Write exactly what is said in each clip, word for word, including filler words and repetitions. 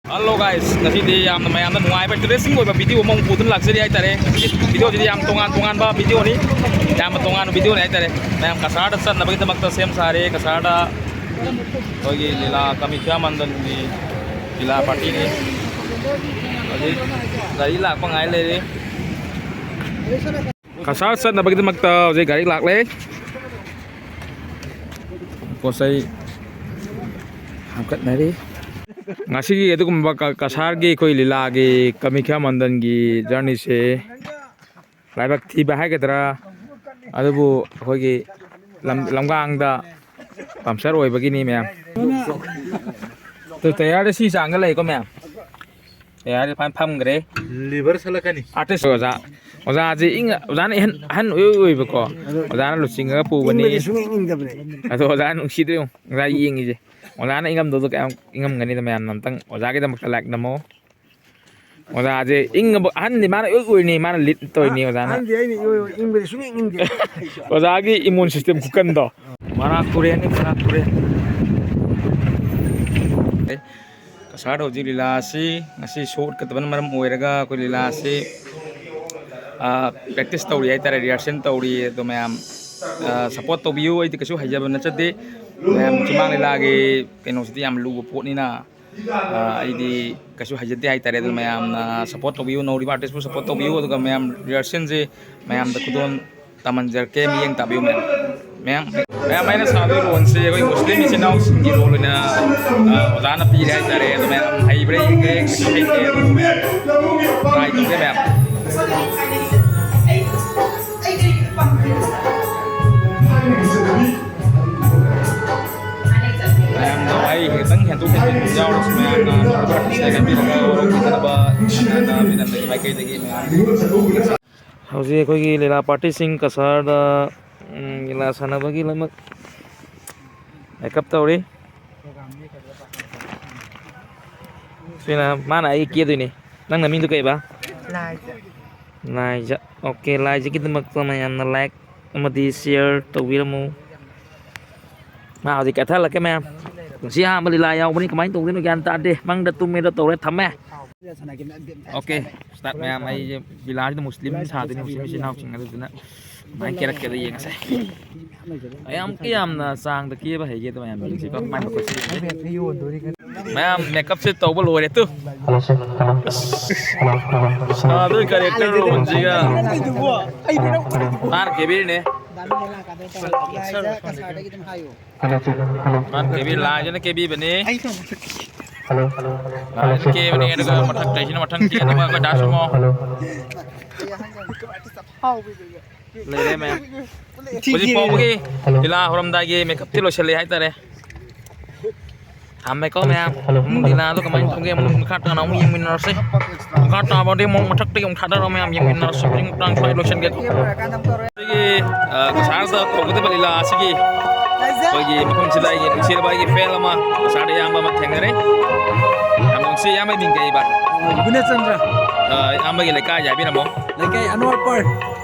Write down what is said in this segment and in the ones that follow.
Hello guys, ꯉꯁꯤꯗꯤ ꯌꯥꯝꯅ ꯃꯌꯥꯝꯅ ꯅꯨꯡꯉꯥꯏꯕ interesting ꯑꯣꯏꯕ video ꯑꯃꯃꯨꯛ ꯄꯨꯗꯨꯅ ꯂꯥꯛꯆꯔꯤ ꯍꯥꯏꯇꯥꯔꯦ꯫ ꯉꯁꯤꯗꯤ video ꯁꯤꯗꯤ ꯌꯥꯝ ꯇꯣꯉꯥꯟ ꯇꯣꯉꯥꯟꯕ video ꯅꯤ, ꯌꯥꯝꯅ ꯇꯣꯉꯥꯟꯕ video ꯅꯤ ꯍꯥꯏꯇꯥꯔꯦ꯫ ꯃꯌꯥꯝ ꯀꯁꯥꯔꯗ ꯆꯠꯅꯕꯒꯤꯗꯃꯛꯇ ꯁꯦꯝ ꯁꯥꯔꯦ꯫ ꯀꯁꯥꯔꯗ ꯑꯩꯈꯣꯏꯒꯤ ꯂꯤꯂꯥ ꯀꯥꯃꯤꯈ꯭ꯌꯥ ꯃꯟꯗꯟꯒꯤ ꯂꯤꯂꯥ party ꯅꯤ꯫ ꯍꯧꯖꯤꯛ ꯒꯥꯔꯤ ꯂꯥꯛꯄ ꯉꯥꯏ ꯂꯩꯔꯦ꯫ ꯀꯁꯥꯔ ꯆꯠꯅꯕꯒꯤꯗꯃꯛꯇ ꯍꯧꯖꯤꯛ ꯒꯥꯔꯤ ꯂꯥꯛꯂꯦ꯫ ꯄꯣꯠ ꯆꯩ ꯍꯥꯞꯀꯠꯅꯔꯤ꯫ ꯉꯁꯤꯒꯤ ꯑꯗꯨꯒꯨꯝꯕ ꯀ-, ꯀꯁꯥꯔꯒꯤ ꯑꯩꯈꯣꯏ ꯂꯤꯂꯥꯒꯤ ꯀꯥꯃꯤꯈ꯭ꯌꯥ ꯃꯟꯗꯟꯒꯤ journey ꯁꯦ ꯂꯥꯏꯕꯛ ꯊꯤꯕ ꯍꯥꯏꯒꯗ꯭ꯔꯥ, ꯑꯗꯨꯕꯨ ꯑꯩꯈꯣꯏꯒꯤ ꯂꯝ-, ꯂꯝꯒꯥꯡꯗ puncture ꯑꯣꯏꯕꯒꯤꯅꯤ ꯃꯌꯥꯝ꯫ ꯑꯗꯨ ꯇꯌꯥꯔꯗ ꯁꯤ ꯆꯥꯡꯒ ꯂꯩꯀꯣ ꯃꯌꯥꯝ꯫ ꯇꯌꯥꯔꯗꯤ ꯐꯖꯅ ꯐꯝꯈ꯭ꯔꯦ꯫ Liver ꯁꯠꯂꯛꯀꯅꯤ꯫ Artist ꯑꯣꯖꯥ, ꯑꯣꯖꯥꯁꯦ ꯏꯪ-, ꯑꯣꯖꯥꯅ ꯑꯍꯟ, ꯑꯍꯟ ꯑꯣꯏ ꯑꯣꯏꯕꯀꯣ, ꯑꯣꯖꯥꯅ ꯂꯨꯆꯤꯡꯉꯒ ꯄꯨꯕꯅꯤ꯫ ꯏꯪꯕꯗꯤ ꯁꯨꯡꯏꯪ ꯏꯪꯗꯕꯅꯦ꯫ ꯑꯗꯣ ꯑꯣꯖꯥꯅ ꯅꯨꯡꯁꯤꯗꯣ ꯌꯦꯡꯉꯨ, ꯑꯣꯖꯥ ꯌꯦꯡꯉꯤꯁꯦ꯫ ꯑꯣꯖꯥꯅ ꯏꯪꯉꯝꯗꯧꯗꯣ ꯀꯌꯥꯝ ꯏꯪꯉꯝꯒꯅꯤꯗ ꯃꯌꯥꯝꯅ ꯑꯝꯇꯪ ꯑꯣꯖꯥꯒꯤꯗꯃꯛꯇ like ꯅꯝꯃꯣ꯫ ꯑꯣꯖꯥꯁꯦ ꯏꯪꯉꯕ ꯑꯍꯟꯗꯤ ꯃꯥꯅ ꯏꯑꯣꯏ ꯑꯣꯏꯔꯤꯅꯤ, ꯃꯥꯅ lead ꯇꯧꯔꯤꯅꯤ ꯑꯣꯖꯥꯅ꯫ ꯑꯍꯟꯗꯤ ꯑꯩꯅ ꯏꯑꯣꯏ ꯑꯣꯏ, ꯏꯪꯕꯗꯤ ꯁꯨꯡꯏꯪ ꯏꯪꯗꯦ꯫ ꯑꯣꯖꯥꯒꯤ immune system ꯈꯨꯀꯟꯗꯣ꯫ ꯃꯔꯥꯛ ꯇꯨꯔꯦꯟꯅꯤ, ꯃꯔꯥꯛ ꯇꯨꯔꯦꯟ꯫ ꯀꯁꯥꯔꯗ ꯍꯧꯖꯤꯛ ꯂꯤꯂꯥ ꯑꯁꯤ ꯉꯁꯤ show ꯎꯠꯀꯗꯕꯅ ꯃꯔꯝ ꯑꯣꯏꯔꯒ ꯑꯩꯈꯣꯏ ꯂꯤꯂꯥ ꯑꯁꯤ, ꯑ, practice ꯇꯧꯔꯤ ꯍꯥꯏꯇꯥꯔꯦ, rehearsal ꯇꯧꯔꯤ꯫ ꯑꯗꯣ ꯃꯌꯥꯝ, ꯑ, support ꯇꯧꯕꯤꯌꯨ꯫ ꯑꯩꯗꯤ ꯀꯩꯁꯨ ꯍꯩꯖꯕ ꯅꯠꯆꯗꯦ꯫ ꯃꯌꯥꯝ ꯁꯨꯃꯥꯡ ꯂꯤꯂꯥꯒꯤ ꯀꯩꯅꯣꯁꯤꯗꯤ ꯌꯥꯝ ꯂꯨꯕ ꯄꯣꯠꯅꯤꯅ, ꯑ, ꯑꯩꯗꯤ ꯀꯩꯁꯨ ꯍꯩꯖꯗꯦ ꯍꯥꯏꯇꯥꯔꯦ꯫ ꯑꯗꯨꯅ ꯃꯌꯥꯝꯅ support ꯇꯧꯕꯤꯌꯨ, ꯅꯧꯔꯤꯕ artist ꯄꯨ support ꯇꯧꯕꯤꯌꯨ꯫ ꯑꯗꯨꯒ ꯃꯌꯥꯝ rehearsal ꯁꯦ ꯃꯌꯥꯝꯗ ꯈꯨꯗꯣꯜ ꯇꯝꯍꯟꯖꯔꯛꯀꯦ, ꯃꯤꯠꯌꯦꯡ ꯇꯥꯕꯤꯌꯨ ꯃꯌꯥꯝ꯫ ꯃꯌꯥꯝ, ꯃꯌꯥꯝ ꯑꯩꯅ ꯁꯥꯗꯣꯏ ꯔꯣꯜꯁꯦ ꯑꯩꯈꯣꯏ ꯃꯨꯁꯂꯤꯝ ꯏꯆꯤꯟ ꯏꯅꯥꯎꯁꯤꯡꯒꯤ ꯔꯣꯜ ꯑꯣꯏꯅ, ꯑ, ꯑꯣꯖꯥꯅ ꯄꯤꯔꯦ ꯍꯥꯏꯇꯥꯔꯦ꯫ ꯑꯗꯣ ꯃꯌꯥꯝ ꯍꯩꯕ꯭ꯔꯥ ꯌꯦꯡꯒꯦ, ꯀꯩꯁꯨ ꯍꯩꯇꯦ꯫ ꯑꯗꯣ ꯃꯌꯥꯝ try ꯇꯧꯒꯦ ꯃꯌꯥꯝ꯫ ꯃꯌꯥꯝꯗꯣ ꯑꯩ ꯈꯤꯇꯪ ꯍꯦꯟꯗꯣꯛ ꯍꯦꯟꯖꯤꯟ ꯌꯥꯎꯔꯁꯨ ꯃꯌꯥꯝꯅ ꯁꯦ ꯈꯟꯕꯤꯔꯒ ꯍꯧꯔꯛꯄꯤꯗꯅꯕ ꯃꯌꯥꯝꯅ ꯃꯤꯂꯝꯗꯒꯤ ꯃꯥꯏꯀꯩꯗꯒꯤ ꯃꯌꯥꯝ꯫ ꯍꯧꯖꯤꯛ ꯑꯩꯈꯣꯏꯒꯤ ꯂꯤꯂꯥ party ꯁꯤꯡ ꯀꯁꯥꯔꯗ, ꯎꯝ, ꯂꯤꯂꯥ ꯁꯥꯟꯅꯕꯒꯤ ꯂꯣꯏꯅꯃꯛ makeup ꯇꯧꯔꯤ꯫ ꯁꯤꯅ ꯃꯥꯅ ꯑꯩ ꯀꯦꯗꯣꯏꯅꯤ꯫ ꯅꯪ ꯅꯃꯤꯡꯗꯣ ꯀꯩꯕ? ꯂꯥꯏꯖ꯫ ꯂꯥꯏꯖ꯫ Okay, ꯂꯥꯏꯖꯒꯤꯗꯃꯛꯇ ꯃꯌꯥꯝꯅ like ꯑꯃꯗꯤ share ꯇꯧꯕꯤꯔꯝꯃꯨ꯫ ꯃꯥ ꯍꯧꯖꯤꯛ ꯀꯦꯊꯍꯜꯂꯛꯀꯦ ꯃꯌꯥꯝ꯫ ꯉꯁꯤ ꯑꯍꯥꯟꯕ ꯂꯤꯂꯥ ꯌꯥꯎꯕꯅꯤ, ꯀꯃꯥꯏꯅ ꯇꯧꯗꯣꯏꯅꯣ ꯒ꯭ꯌꯥꯟ ꯇꯥꯗꯦ꯫ ꯃꯪꯗ ꯇꯨꯝꯃꯦꯗ ꯇꯧꯔꯦ, ꯊꯝꯃꯦ꯫ ꯑꯣꯀꯦ, ꯁ꯭ꯇꯥꯔꯠ ꯃꯌꯥꯝ꯫ ꯑꯩꯁꯦ ꯕꯤꯂꯥꯁꯤꯗ ꯃꯨꯁꯂꯤꯝ ꯁꯥꯗꯣꯏꯅꯤ, ꯃꯨꯁꯂꯤꯝ ꯏꯆꯤꯟ ꯏꯅꯥꯎꯁꯤꯡ ꯑꯗꯨꯗꯨꯅ ꯀꯃꯥꯏꯅ ꯀꯦꯔꯛꯀꯦꯗ ꯌꯦꯡꯉꯁꯦ꯫ ꯃꯌꯥꯝ ꯀꯌꯥꯝꯅ ꯆꯥꯡꯗ ꯀꯦꯕ ꯍꯩꯒꯦꯗ ꯃꯌꯥꯝ ꯌꯦꯡꯁꯤꯀꯣ꯫ ꯃꯥꯏ ꯃꯈꯨꯠꯁꯤ꯫ ꯃꯌꯥꯝ ꯃꯦꯀꯞꯁꯦ ꯇꯧꯕ ꯂꯣꯏꯔꯦ ꯇꯨ꯫ ꯁꯥꯗꯣꯏ ꯀꯦꯔꯦꯛꯇꯔ ꯔꯣꯜꯁꯤꯒ꯫ ꯃꯥꯅ ꯀꯦꯕꯤꯔꯤꯅꯦ꯫ ꯃꯥꯅ ꯀꯦꯕꯤ, ꯂꯥꯏꯁꯤꯅ ꯀꯦꯕꯤꯕꯅꯤ꯫ ꯂꯥꯏꯁꯤꯅ ꯀꯦꯕꯅꯤ, ꯑꯗꯨꯒ ꯃꯊꯛꯇꯩꯁꯤꯅ ꯃꯊꯪ ꯀꯦꯅꯕ ꯑꯩꯈꯣꯏ ꯗꯥ ꯁꯨꯃꯣ꯫ ꯂꯩꯔꯦ ꯃꯌꯥꯝ꯫ ꯍꯧꯖꯤꯛ ꯐꯥꯎꯕꯒꯤ ꯂꯤꯂꯥ ꯍꯧꯔꯝꯗꯥꯏꯒꯤ ꯃꯦꯀꯞꯇꯤ ꯂꯣꯏꯁꯤꯜꯂꯦ ꯍꯥꯏꯇꯥꯔꯦ꯫ ꯊꯝꯃꯦꯀꯣ ꯃꯌꯥꯝ꯫ ꯎꯝ, ꯂꯤꯂꯥꯗꯣ ꯀꯃꯥꯏꯅ ꯊꯣꯛꯒꯦ ꯑꯃꯨꯛ ꯃꯈꯥ ꯇꯥꯅ ꯑꯃꯨꯛ ꯌꯦꯡꯃꯤꯟꯅꯔꯁꯤ꯫ ꯃꯈꯥ ꯇꯥꯕꯗꯤ ꯑꯃꯨꯛ ꯃꯊꯛꯇꯒꯤ ꯑꯃꯨꯛ ꯊꯥꯗꯔꯒ ꯃꯌꯥꯝ ꯌꯦꯡꯃꯤꯟꯅꯔꯁꯤ꯫ ꯍꯧꯖꯤꯛ ꯃꯇꯥꯡ ꯁ꯭ꯋꯥꯏ ꯂꯣꯏꯁꯤꯟꯒꯦ꯫ ꯑꯩꯈꯣꯏꯒꯤ, ꯑ, ꯀꯁꯥꯔꯗ ꯇꯧꯒꯗꯕ ꯂꯤꯂꯥ ꯑꯁꯤꯒꯤ ꯑꯩꯈꯣꯏꯒꯤ ꯃꯐꯝꯁꯤꯗ ꯑꯩꯒꯤ ꯅꯨꯡꯁꯤꯔꯕ ꯑꯩꯒꯤ ꯐꯦꯟ ꯑꯃ, ꯀꯁꯥꯔꯗ ꯏꯌꯥꯝꯕ ꯑꯃ ꯊꯦꯡꯅꯔꯦ꯫ ꯌꯥꯝ ꯅꯨꯡꯁꯤ꯫ ꯏꯌꯥꯝꯕꯒꯤ ꯃꯤꯡ ꯀꯩꯕ? ꯒꯨꯅꯦꯆꯟꯗ꯭ꯔ꯫ ꯑ, ꯏꯌꯥꯝꯕꯒꯤ ꯂꯩꯀꯥꯏꯁꯦ ꯍꯥꯏꯕꯤꯔꯝꯃꯣ꯫ ꯂꯩꯀꯥꯏ ꯑꯅꯋꯥꯔ ꯄꯔ꯫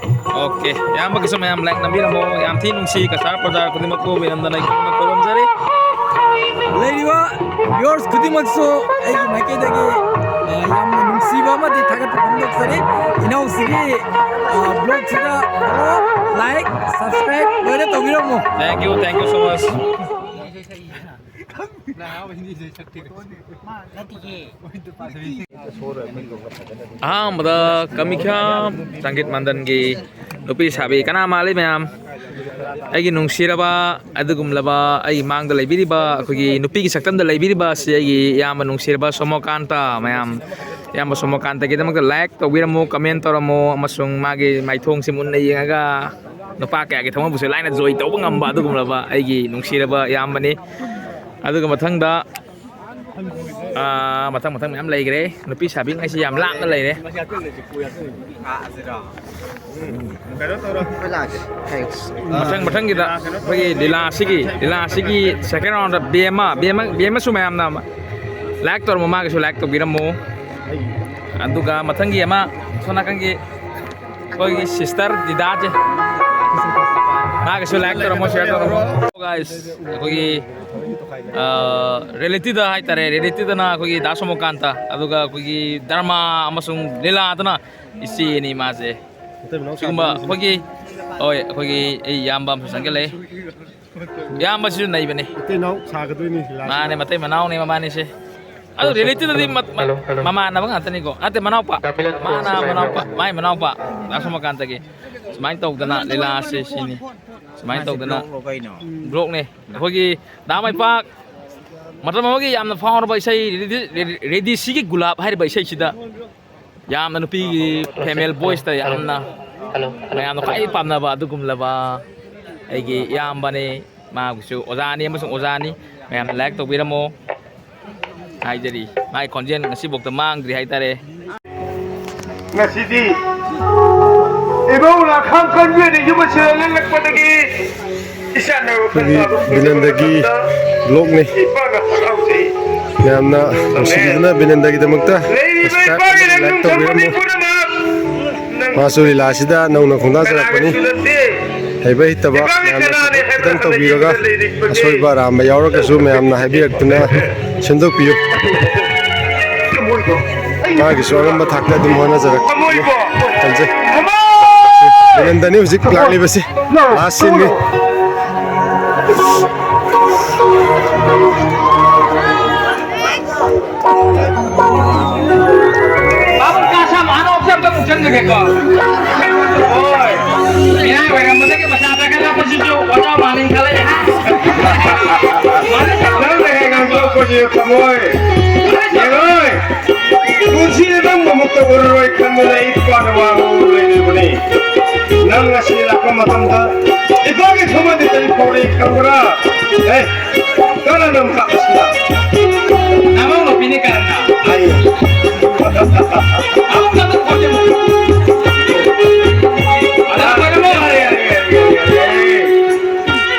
ꯑꯣꯀꯦ, ꯏꯌꯥꯝꯕꯒꯤꯁꯨ ꯃꯌꯥꯝ ꯂꯥꯏꯛ ꯅꯝꯕꯤꯔꯝꯃꯣ꯫ ꯌꯥꯝ ꯊꯤ ꯅꯨꯡꯁꯤ, ꯀꯁꯥꯔ ꯄ꯭ꯔꯖꯥ ꯈꯨꯗꯤꯡꯃꯛꯄꯨ ꯃꯌꯥꯝꯗ ꯂꯩ ꯈꯨꯗꯤꯡꯃꯛ ꯈꯨꯔꯨꯝꯖꯔꯤ꯫ ꯂꯩꯔꯤꯕ viewers ꯈꯨꯗꯤꯡꯃꯛꯁꯨ ꯑꯩꯒꯤ ꯃꯥꯏꯀꯩꯗꯒꯤ, ꯑ, ꯌꯥꯝꯅ ꯅꯨꯡꯁꯤꯕ ꯑꯃꯗꯤ ꯊꯥꯒꯠꯄ ꯐꯣꯡꯗꯣꯛꯆꯔꯤ꯫ ꯏꯅꯥꯎꯁꯤꯒꯤ, ꯑ, vlogꯁꯤꯗ follow, like, subscribe ꯂꯣꯏꯅ ꯇꯧꯕꯤꯔꯝꯃꯨ꯫ Thank you, thank you so much. ꯑꯍꯥꯟꯕꯗ ꯀꯃꯤꯈ꯭ꯌꯥ ꯆꯥꯡꯒꯤꯠ ꯃꯥꯟꯗꯟꯒꯤ ꯅꯨꯄꯤ ꯁꯥꯕꯤ ꯀꯅꯥ ꯃꯥꯜꯂꯤ ꯃꯌꯥꯝ? ꯑꯩꯒꯤ ꯅꯨꯡꯁꯤꯔꯕ, ꯑꯗꯨꯒꯨꯝꯂꯕ ꯑꯩꯒꯤ ꯃꯥꯡꯗ ꯂꯩꯕꯤꯔꯤꯕ ꯑꯩꯈꯣꯏꯒꯤ ꯅꯨꯄꯤꯒꯤ ꯁꯛꯇꯝꯗ ꯂꯩꯕꯤꯔꯤꯕ ꯑꯁꯤ ꯑꯩꯒꯤ ꯏꯌꯥꯝꯕ ꯅꯨꯡꯁꯤꯔꯕ ꯁꯣꯃꯣꯀꯥꯟꯇ ꯃꯌꯥꯝ꯫ ꯏꯌꯥꯝꯕ ꯁꯣꯃꯣꯀꯥꯟꯇꯒꯤꯗꯃꯛꯇ like ꯇꯧꯕꯤꯔꯝꯃꯨ, comment ꯇꯧꯔꯝꯃꯨ, ꯑꯃꯁꯨꯡ ꯃꯥꯒꯤ ꯃꯥꯏꯊꯣꯡꯁꯤ ꯃꯨꯟꯅ ꯌꯦꯡꯉꯒ ꯅꯨꯄꯥ ꯀꯌꯥꯒꯤ ꯊꯃꯣꯏꯕꯨꯁꯨ ꯂꯥꯏꯅ ꯖꯣꯏ ꯇꯧꯕ ꯉꯝꯕ ꯑꯗꯨꯒꯨꯝꯂꯕ ꯑꯩꯒꯤ ꯅꯨꯡꯁꯤꯔꯕ ꯏꯌꯥꯝꯕꯅꯤ꯫ ꯑꯗꯨꯒ ꯃꯊꯪꯗ, ꯑꯥ, ꯃꯊꯪ ꯃꯊꯪ ꯃꯌꯥꯝ ꯂꯩꯈ꯭ꯔꯦ꯫ ꯅꯨꯄꯤ ꯁꯥꯕꯤꯉꯩꯁꯤ ꯌꯥꯝ ꯂꯥꯞꯅ ꯂꯩꯔꯦ꯫ ꯃꯊꯪ ꯃꯊꯪꯒꯤꯗ ꯑꯩꯈꯣꯏꯒꯤ ꯂꯤꯂꯥꯁꯤꯒꯤ, ꯂꯤꯂꯥꯁꯤꯒꯤ second round ꯕꯦꯝꯃ, ꯕꯦꯝꯃ, ꯕꯦꯝꯃꯁꯨ ꯃꯌꯥꯝꯅ like ꯇꯧꯔꯝꯃꯣ, ꯃꯥꯒꯤꯁꯨ like ꯇꯧꯕꯤꯔꯝꯃꯣ꯫ ꯑꯗꯨꯒ ꯃꯊꯪꯒꯤ ꯑꯃ ꯁꯣꯝ ꯅꯥꯀꯟꯒꯤ ꯑꯩꯈꯣꯏꯒꯤ sister ꯗꯤꯗꯥꯁꯦ, ꯃꯥꯒꯤꯁꯨ like ꯇꯧꯔꯝꯃꯣ, share ꯇꯧꯔꯝꯃꯣ꯫ Guys, ꯑꯩꯈꯣꯏꯒꯤ ꯔꯤꯌꯦꯂꯤꯇꯤꯗ ꯍꯥꯏꯇꯥꯔꯦ, ꯔꯤꯌꯦꯂꯤꯇꯤꯗꯅ ꯑꯩꯈꯣꯏꯒꯤ ꯗꯥ ꯁꯣꯃꯣꯀꯥꯟꯇ, ꯑꯗꯨꯒ ꯑꯩꯈꯣꯏꯒꯤ ꯗ꯭ꯔꯃꯥ ꯑꯃꯁꯨꯡ ꯂꯤꯂꯥꯗꯅ ꯏꯆꯦꯅꯤ ꯃꯥꯁꯦ꯫ ꯃꯇꯩ ꯃꯅꯥꯎ ꯁꯤꯒꯨꯝꯕ ꯁꯥꯒꯗꯣꯏꯅꯤ꯫ ꯑꯩꯈꯣꯏꯒꯤ, ꯍꯣꯏ, ꯑꯩꯈꯣꯏꯒꯤ ꯑꯩ ꯏꯌꯥꯝꯕ ꯑꯃꯁꯨ ꯆꯪꯁꯤꯜꯂꯛꯑꯦ꯫ ꯏꯌꯥꯝꯕꯁꯤꯁꯨ ꯅꯩꯕꯅꯦ꯫ ꯃꯇꯩ ꯃꯅꯥꯎ ꯁꯥꯒꯗꯣꯏꯅꯤ ꯂꯤꯂꯥꯁꯤꯗ꯫ ꯃꯥꯅꯦ, ꯃꯇꯩ ꯃꯅꯥꯎꯅꯦ ꯃꯕꯥꯅꯤꯁꯦ꯫ ꯑꯗꯨ ꯔꯤꯌꯦꯂꯤꯇꯤꯗꯗꯤ ꯃ-, ꯃ-, ꯍꯜꯂꯣ, ꯍꯜꯂꯣ꯫ ꯃꯃꯥꯟꯅꯕ ꯉꯥꯛꯇꯅꯤꯀꯣ꯫ ꯅꯠꯇꯦ, ꯃꯅꯥꯎꯄꯥ꯫ ꯃꯥꯅ ꯃꯅꯥꯎꯄꯥ, ꯃꯥꯏ ꯃꯅꯥꯎꯄꯥ ꯗꯥ ꯁꯣꯃꯣꯀꯥꯟꯇꯒꯤ꯫ ꯁꯨꯃꯥꯏꯅ ꯇꯧꯗꯅ ꯂꯤꯂꯥꯁꯦ ꯁꯤꯅꯤ꯫ ꯁꯨꯃꯥꯏꯅ ꯇꯧꯗꯅ ꯕ꯭ꯂꯣꯛꯅꯦ꯫ ꯑꯩꯈꯣꯏꯒꯤ ꯗꯥ ꯃꯩꯄꯥꯛ ꯃꯇꯝ ꯑꯃꯒꯤ ꯌꯥꯝꯅ ꯐꯥꯎꯔꯕ ꯏꯁꯩ ꯔꯦꯗꯤ-, ꯔꯦꯗꯤ-, ꯔꯦꯗꯤꯁꯤꯒꯤ ꯒꯨꯂꯥꯞ ꯍꯥꯏꯔꯤꯕ ꯏꯁꯩꯁꯤꯗ ꯌꯥꯝꯅ ꯅꯨꯄꯤꯒꯤ ꯐꯦꯃꯦꯜ ꯚꯣꯏꯁꯇ ꯌꯥꯝꯅ ꯃꯌꯥꯝꯅ ꯈ꯭ꯋꯥꯏ ꯄꯥꯝꯅꯕ ꯑꯗꯨꯒꯨꯝꯂꯕ ꯑꯩꯒꯤ ꯏꯌꯥꯝꯕꯅꯤ꯫ ꯃꯥꯕꯨꯁꯨ ꯑꯣꯖꯥꯅꯤ ꯑꯃꯁꯨꯡ ꯑꯣꯖꯥꯅꯤ꯫ ꯃꯌꯥꯝꯅ ꯂꯥꯏꯛ ꯇꯧꯕꯤꯔꯝꯃꯣ ꯍꯥꯏꯖꯔꯤ꯫ ꯃꯥꯒꯤ ꯈꯣꯟꯖꯦꯜ ꯉꯁꯤꯐꯥꯎꯗ ꯃꯥꯡꯗ꯭ꯔꯤ ꯍꯥꯏꯇꯥꯔꯦ꯫ ꯉꯁꯤꯗꯤ ꯏꯕꯧ ꯂꯥꯈꯥꯡ ꯀꯟꯕꯤꯅ ꯌꯨꯝ ꯑꯁꯤꯗ ꯂꯦꯡꯂꯛꯄꯗꯒꯤ ꯏꯆꯥꯅ ꯑꯩꯈꯣꯏꯒꯤ ꯕꯤꯅꯟꯗꯒꯤ ꯕ꯭ꯂꯣꯛꯅꯤ꯫ ꯏꯄꯥꯅ ꯍꯔꯥꯎꯖꯩ꯫ ꯃꯌꯥꯝꯅ ꯅꯨꯡꯁꯤꯕꯤꯗꯨꯅ ꯕꯤꯅꯟꯗꯒꯤꯗꯃꯛꯇ ꯂꯩꯔꯤꯕ subscribe ꯏꯄꯥꯒꯤ ꯑꯃꯗꯤ like ꯂꯝꯗꯝ ꯇꯧꯕꯤꯔꯝꯃꯨ꯫ ꯄꯨꯝꯕꯗ ꯃꯥꯁꯨ ꯂꯤꯂꯥꯁꯤꯗ ꯅꯧꯅ ꯈꯣꯡꯗꯥꯖꯔꯛꯄꯅꯤ꯫ ꯍꯩꯕ ꯍꯩꯇꯕ ꯃꯌꯥꯝꯅ support ꯈꯤꯇꯪ ꯇꯧꯕꯤꯔꯒ ꯑꯁꯣꯏꯕ ꯑꯔꯥꯟꯕ ꯌꯥꯎꯔꯒꯁꯨ ꯃꯌꯥꯝꯅ ꯍꯥꯏꯕꯤꯔꯛꯇꯨꯅ ꯁꯦꯝꯗꯣꯛꯄꯤꯌꯨ꯫ ꯃꯥꯒꯤꯁꯨ ꯑꯉꯝꯕ ꯊꯥꯛꯇ ꯑꯗꯨꯝ ꯍꯣꯠꯅꯖꯔꯛꯀꯦ ꯈꯟꯖꯩ꯫ ꯕꯤꯅꯟꯗꯅꯤ ꯍꯧꯖꯤꯛ ꯂꯥꯛꯂꯤꯕꯁꯤ꯫ Last scene ꯅꯤ꯫ ꯕꯥꯕꯨ ꯀꯥꯁꯥ ꯃꯥꯅꯣ ꯑꯝꯇ ꯑꯃꯨꯛ ꯆꯪꯖꯒꯦꯀꯣ꯫ ꯍꯣꯏ꯫ ꯃꯤꯅꯥꯏ ꯑꯣꯏꯔꯝꯕꯗꯒꯤ ꯃꯁꯥ ꯊꯥꯒꯠꯂꯛꯄꯁꯤꯁꯨ ꯋꯥꯖꯥꯎ ꯃꯥꯜꯂꯤ ꯈꯜꯂꯦ꯫ ꯅꯪꯅ ꯍꯦꯛ ꯉꯥꯡꯊꯣꯛꯄꯁꯤ ꯊꯃꯣꯏ꯫ ꯌꯦꯡꯉꯣꯏ꯫ ꯄꯨꯟꯁꯤꯗ ꯅꯪ ꯃꯃꯨꯛꯇ ꯎꯔꯔꯣꯏ ꯈꯟꯗꯨꯅ ꯑꯩ ꯏꯄꯥꯅ ꯋꯥꯕ ꯎꯔꯨꯔꯣꯏ ꯂꯩꯕꯅꯤ꯫ ꯅꯪ ꯉꯁꯤ ꯂꯥꯛꯄ ꯃꯇꯝꯗ ꯏꯄꯥꯒꯤ ꯊꯃꯣꯏꯗ ꯀꯔꯤ ꯐꯥꯎꯔꯤ ꯈꯪꯕ꯭ꯔꯥ? ꯑꯦ, ꯀꯔꯝꯅ ꯅꯪ ꯀꯥꯞꯄꯁꯤꯅ? ꯅꯃꯧ ꯅꯨꯄꯤꯅꯤ ꯀꯔꯝꯅ? ꯍꯥꯏꯌꯦ꯫ ꯑꯃꯨꯛ ꯀꯥꯞꯄ ꯈꯣꯠꯄ꯫ ꯑꯗ ꯀꯔꯝꯅ?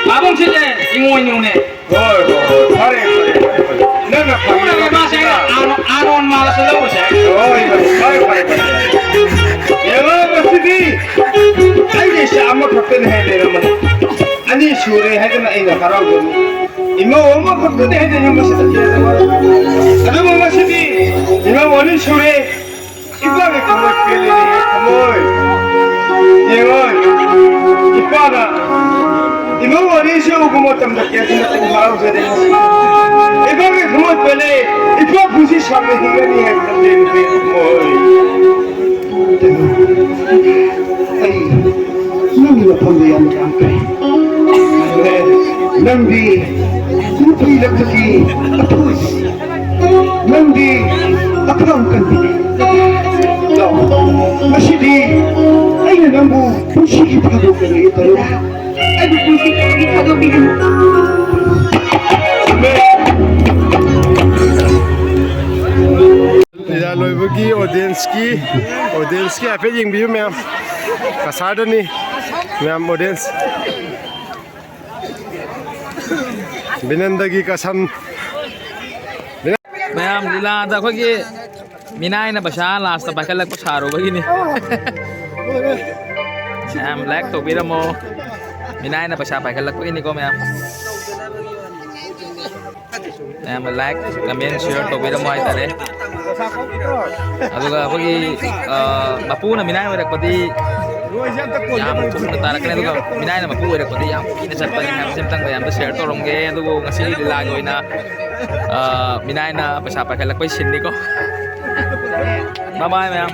ꯄꯥꯕꯨꯡꯁꯤꯗꯤ ꯏꯉꯣꯏ ꯅꯨꯅꯦ꯫ ꯍꯣꯏ, ꯍꯣꯏ, ꯍꯣꯏ꯫ ꯐꯔꯦ, ꯐꯔꯦ, ꯐꯔꯦ, ꯐꯔꯦ꯫ ꯅꯪꯅ ꯐꯪꯉꯦ꯫ ꯎꯔꯒ ꯃꯥꯁꯦ ꯑꯩꯅ ꯑꯥꯔꯣꯟ, ꯑꯥꯔꯣꯟ ꯃꯥꯜꯂꯁꯨ ꯂꯧꯔꯨꯁꯦ꯫ ꯍꯣꯏ, ꯍꯣꯏ, ꯐꯔꯦ, ꯐꯔꯦ, ꯐꯔꯦ꯫ ꯌꯦꯡꯉꯣ, ꯉꯁꯤꯗꯤ ꯑꯩꯒꯤ ꯏꯆꯥ ꯑꯃꯈꯛꯇꯅꯤ ꯍꯥꯏ ꯂꯩꯔꯝꯕꯅꯤ꯫ ꯑꯅꯤ ꯁꯨꯔꯦ ꯍꯥꯏꯗꯅ ꯑꯩꯅ ꯍꯔꯥꯎꯖꯕꯅꯤ꯫ ꯏꯃꯧ ꯑꯃꯈꯛꯇꯅꯤ ꯍꯥꯏꯅ ꯌꯨꯝ ꯑꯁꯤꯗ ꯄꯦꯟꯗꯕ꯫ ꯑꯗꯨꯕꯨ ꯉꯁꯤꯗꯤ ꯏꯃꯧ ꯑꯅꯤ ꯁꯨꯔꯦ꯫ ꯏꯄꯥꯒꯤ ꯊꯃꯣꯏ ꯄꯦꯜꯂꯦꯅꯦ, ꯊꯃꯣꯏ꯫ ꯌꯦꯡꯉꯣ, ꯏꯄꯥꯅ ꯏꯃꯧ ꯑꯅꯤꯁꯤ ꯎꯕ ꯃꯇꯝꯗ ꯀꯌꯥꯗꯤ ꯃꯇꯤꯛ ꯍꯔꯥꯎꯖꯔꯦ꯫ ꯏꯄꯥꯒꯤ ꯊꯃꯣꯏ ꯄꯦꯜꯂꯦ, ꯏꯄꯥ ꯄꯨꯟꯁꯤ ꯁꯥꯡꯅ ꯍꯤꯡꯒꯅꯤ ꯍꯥꯏꯕ ꯈꯟꯖꯩ, ꯊꯃꯣꯏ꯫ ꯑꯩ ꯅꯪꯒꯤ ꯃꯐꯝꯗ ꯌꯥꯝ ꯄꯥꯝꯈ꯭ꯔꯦ꯫ ꯅꯪꯗꯤ ꯅꯨꯄꯤ ꯂꯛꯇꯒꯤ ꯑꯊꯣꯏ, ꯅꯪꯗꯤ ꯑꯈꯥꯡ ꯀꯟꯕꯤꯅꯤ꯫ ꯂꯥꯛꯑꯣ, ꯉꯁꯤꯗꯤ ꯑꯩꯅ ꯅꯪꯕꯨ ꯄꯨꯟꯁꯤꯒꯤ ꯊꯥꯗꯣꯛꯂꯒꯦ ꯇꯧꯔꯦ꯫ ꯑꯩꯕꯨ ꯄꯨꯟꯁꯤꯒꯤ ꯊꯥꯗꯣꯛꯄꯤꯒꯅꯨ꯫ ꯂꯤꯂꯥ ꯂꯣꯏꯕꯒꯤ ꯑꯣꯗꯤꯌꯦꯟꯁꯀꯤ, ꯑꯣꯗꯤꯌꯦꯟꯁꯀꯤ ꯍꯥꯏꯐꯦꯠ ꯌꯦꯡꯕꯤꯌꯨ ꯃꯌꯥꯝ꯫ ꯀꯁꯥꯔꯗꯅꯤ ꯃꯌꯥꯝ ꯑꯣꯗꯤꯌꯦꯟꯁ꯫ ꯕꯤꯅꯟꯗꯒꯤ ꯀꯁꯝ꯫ ꯃꯌꯥꯝ ꯂꯤꯂꯥꯗ ꯑꯩꯈꯣꯏꯒꯤ ꯃꯤꯅꯥꯏꯅ ꯄꯩꯁꯥ ꯂꯥꯁꯇ ꯄꯥꯏꯈꯠꯂꯛꯄ ꯁꯥꯔꯨꯕꯒꯤꯅꯤ꯫ ꯃꯌꯥꯝ ꯂꯥꯏꯛ ꯇꯧꯕꯤꯔꯝꯃꯣ꯫ ꯃꯤꯅꯥꯏꯅ ꯄꯩꯁꯥ ꯄꯥꯏꯈꯠꯂꯛꯄꯒꯤꯅꯤꯀꯣ ꯃꯌꯥꯝ꯫ ꯃꯌꯥꯝꯅ ꯂꯥꯏꯛ, ꯀꯃꯦꯟ, ꯁꯤꯌꯔ ꯇꯧꯕꯤꯔꯝꯃꯣ ꯍꯥꯏꯇꯥꯔꯦ꯫ ꯑꯗꯨꯒ ꯑꯩꯈꯣꯏꯒꯤ, ꯑ, ꯃꯄꯨꯅ ꯃꯤꯅꯥꯏ ꯑꯣꯏꯔꯛꯄꯗꯤ ꯌꯥꯝ ꯊꯨꯅ ꯇꯥꯔꯛꯀꯅꯤ, ꯑꯗꯨꯒ ꯃꯤꯅꯥꯏꯅ ꯃꯄꯨ ꯑꯣꯏꯔꯛꯄꯗꯤ ꯌꯥꯝ ꯀꯨꯏꯅ ꯆꯠꯄꯅꯤ ꯍꯥꯏꯕꯁꯤ ꯑꯝꯇꯪ ꯃꯌꯥꯝꯗ ꯁꯤꯌꯔ ꯇꯧꯔꯝꯒꯦ꯫ ꯑꯗꯨꯕꯨ ꯉꯁꯤꯒꯤ ꯂꯤꯂꯥꯒꯤ ꯑꯣꯏꯅ, ꯑ, ꯃꯤꯅꯥꯏꯅ ꯄꯩꯁꯥ ꯄꯥꯏꯈꯠꯂꯛꯄꯩ ꯁꯤꯟꯅꯤꯀꯣ꯫ ꯕꯥꯏ ꯕꯥꯏ ꯃꯌꯥꯝ꯫